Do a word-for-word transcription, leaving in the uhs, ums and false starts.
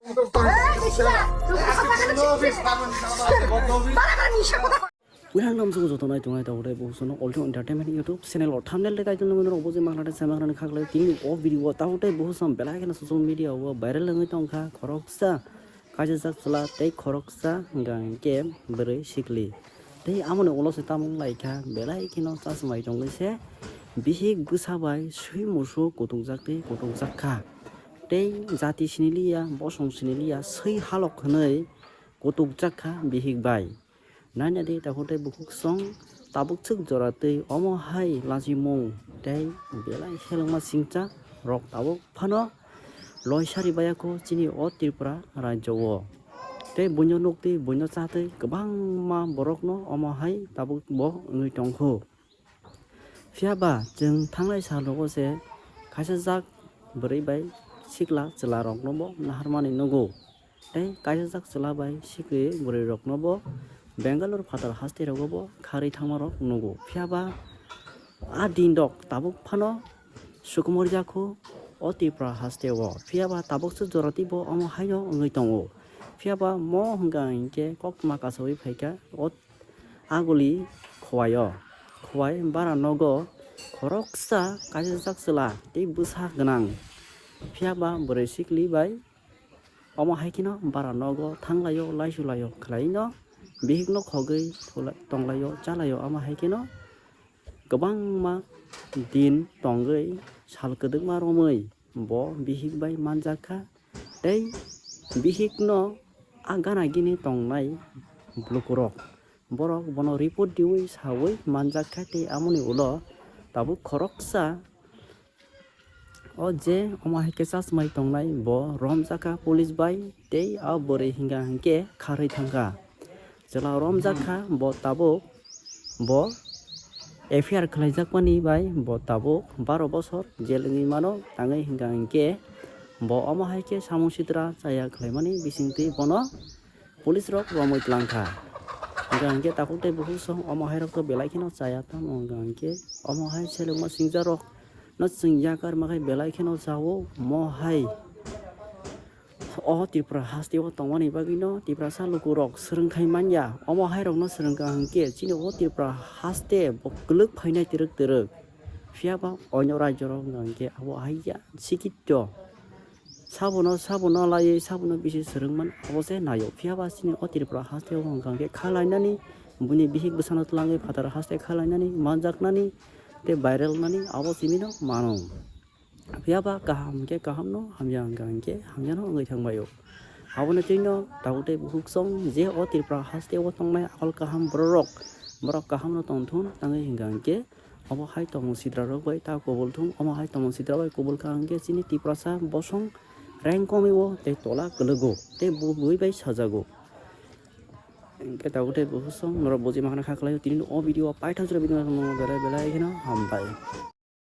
Wihang nam sugu joto nai tongnai tabuk tei buhusono Ultimate Entertainment YouTube channel o thumbnail de kaitor nungwi norok buji makhla de sama khna khaklai tini o video o tabuk tei buhusom belai kheno social media o viral wngwi tongkha khoroksa kaisa jak chwla tei khoroksa hwnkha hwnkhe bwrwi sikli tei amoni ulo se tamung lai kha belai kheno chachmai tongwi se bihik bwsa bai swi musu kutukjak tei kutukjak kha tei jati siniliya bosong siniliya swi halok hwnwi kutukjak kha bihik bai. Naina di takhuk tei bukhuk song tabuk swk jora twi omo hai lachimung tei belai helengma singcha rok tabuk phano loi sari baya kho chini o Tripura rajyo o. Tei buino nuk twi buino cha twi kwbangma borok no omo hai tabuk bo wngwi tong kho. Phiya ba chwng thangnai sal rogo se kaisa jak bwrwi bai sikla chwla rok no bo naharmani nugo. Tei kaisa jak chwla bai sikri bwrwi rok no bo Bangalore phatar haste rogo bo kharwi thangma rok nugo. Phiya ba a din rok tabuk phano sukumor jakhu o Tripura haste o. Phiya ba tabuk se jora twi bo omo haino wngwi tongo. Phiya ba mo hwnkha hinkhe koktwma kasawi phaikha o aguli khowai o. Khowai bara nogo khoroksa kaisa jak chwla tei bwsa gwnang. Phiya ba bwrwi sikli bai omo hai kheno bara nogo thanglaio, laisulaio khwlaino bihikno khogwi thula-, tonglaio, chalaio. Omo hai kheno kwbangma din tongwi sal kwdwkma romwi bo bihik bai manjak kha tei bihikno a gana gini tongnai lukurok borok bono report riwi sawi manjak kha tei amoni ulo tabuk khoroksa o je omo hai khe chachmai tongnai bo romjak kha police bai tei a bwrwi hwnkha hinkhe kharwi thangkha. Chwla romjak kha bo tabuk bo F I R khlaijakmani bai bo tabuk baro bosor jel wngwi mano tangwi hwnkha hinkhe bo omo hai khe samung sitra chaya khlaimani bisingtwi bono police rok romwi twlang kha. Hwnkha hinkhe takhuk tei bukhuk song omo hai rok to belai kheno chaya tamo hwnkha hinkhe omo hai selengma singja rok no chwng yakar makhai belai kheno chao mo hai. O Tripura haste o tongmani bagwino Tiprasa lukurok swrwngthai manya. Omo hairokno swrwngkha hwnkhe chini o Tripura haste bo kwlwk phainai twrwk twrwk. Phiya ba onyo rajyorok wngkha hwnkhe abo haiya sikitto. Sabono, sabono laiwi sabono bisi swrwngmani abo se naio. Phiya ba chini o Tripura haste o wngkha hwnkhe kha lainani, buini bihik bwsano twlangwi phataro haste kha lainani, manjaknani tei viral nani abo simino mano. Phiya ba kaham hwnkhe kahamno, hamya hwnkha hwnkhe hamyano wngwi thangbaio. Aboni twino tabuk tei bukhuk song je o Tripura haste o tongnai abal kaham bororok, borok kahamno tongthun tangwi hwnkha hwnkhe obo hai tongmung sidrarok bai ta kubul thung, omo hai tongmung sidra bai kubul kha hwnkhe chini Tiprasa bosong rengkomio tei tola kwlwgo tei bui bai sajago. Hwnkhe tabuk tei bukhuk song norok buji makhna kha khlaio tini o video o paithak jora video no belai belai kheno hambai.